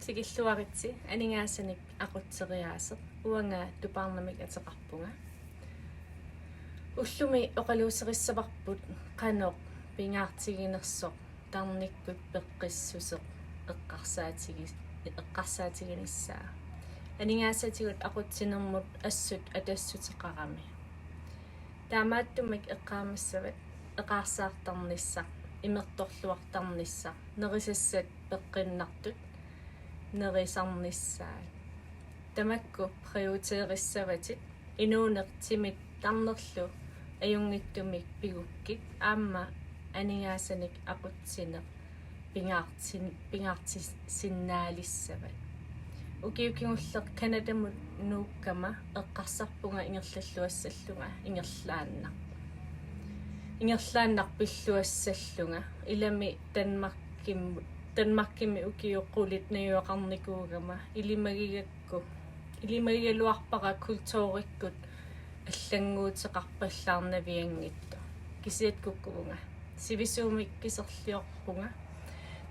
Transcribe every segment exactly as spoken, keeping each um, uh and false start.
Tikilluaritsi. Aningaasanik aqutseriaaseq, uanga Tupaarnamik ateqarpunga. Ullumi oqaluuserissavarput qanoq pingaartiginersoq tarnikkut peqqissuseq eqqarsaatigi-, eqqarsaatiginissaa. Aningaasatigut aqutsinermut assut atassuteqarami. Taamaattumik eqqaamassavat eqaarsaartarnissaq, imertorluartarnissaq, nerisassat peqqinnartut nerisarnissaat. Tamakku prioriteerissavatit, inuuneq timit tarnerlu ajunngitsumik pigukkit aamma aningaasanik aqutsineq pingaartin-, pingaartisinnaalissavat. Ukioq kingulleq Canadamut nuukkama eqqarsarpunga ingerlalluassallunga ingerlaannaq. Ingerlaannaq pilluassallunga. Ilami Danmarkim-, Danmarkimi ukiut qulit najugaqarnikuugama ilimagigakku, ilimagigaluarpara kulturikkut allannguuteqarpallaarnavianngitsoq. Kisiat kukkuvunga. Sivisuumik kiserliorpunga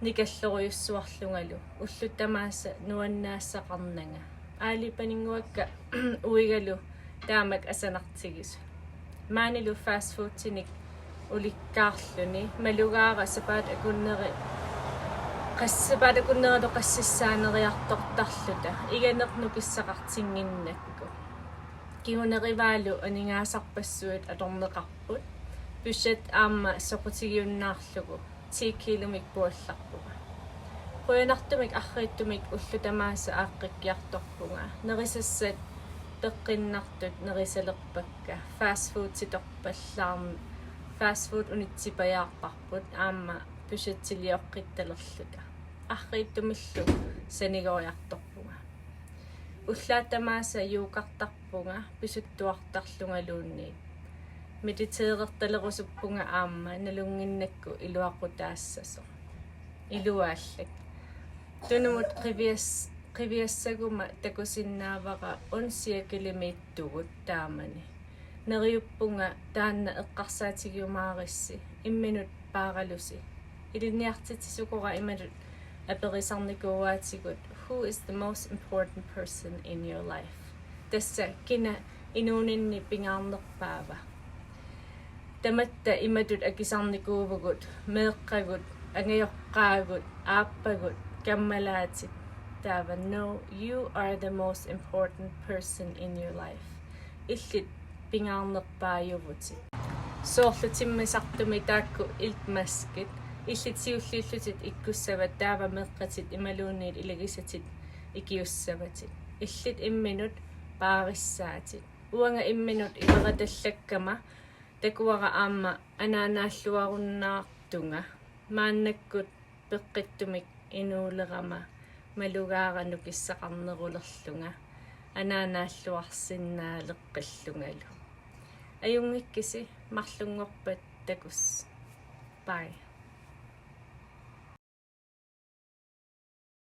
nikallorujussuarlungalu. Ullut tamaasa nuannaassaqarnanga. Aali paninnguakka uigalu taamak asanartigisut. Maanilu fast foodinik ulikkaarluni malugaara sapaatip akunneri qas-, sapaatip akunnerilu qassissaaneriartortarluta iganeq nukissaqartinnginnakku. Kingunerivaalu aningaasarpassuit atorneqarput. Budget aamma soqutigiunnaarlugu ti kilomik puallarpunga. Qujanartumik arriitsumik ullut tamaasa aaqqikkiartorpunga. Nerisassat peqqinnartut nerisalerpakka. Fast fooditorpallaarn-, fast food unitsipajaarparput aamma budgetilioqqittalerluta. Arriitsumillu sanigoriartorpunga. Ullaat tamaasa yogartarpunga pisuttuartarlungaluunniit. Mediteerertalerusuppunga aamma nalunnginnakku iluaqutaassasoq. Iluaallak. Tunumut qivias-, qiviassaguma takusinnaavara ond cirkelimiittugut taamani. Neriuppunga taanna eqqarsaatigiumaarissi imminut paaralusi. Ilinniartitsisukora imatut aperisarnikuuaatigut: Who is the most important person in your life? Tassa kina inuuninni pingaarnerpaava? Tamatta imatut akisarnikuuvugut: meeqqagut, angajoqqaagut, aappagut, kammalaatit. Taava: No, you are the most important person in your life. Illit pingaarnerpaajuvutit. Soorlu timmisartumi taakku iltmaskit. Illit siulliullutit ikkussavat taava meeqqatit imaluunniit ilagisatit ikiussavatit. Illit imminut paarissaatit. Uanga imminut iveratallakkama takuara aamma anaanaalluarunnaartunga. Maannakkut peqqittumik inuulerama malugaara nukissaqarnerulerlunga anaanaalluarsinnaaleqqillungalu. Ajunngikkisi, marlunngorpat takuss. Bye.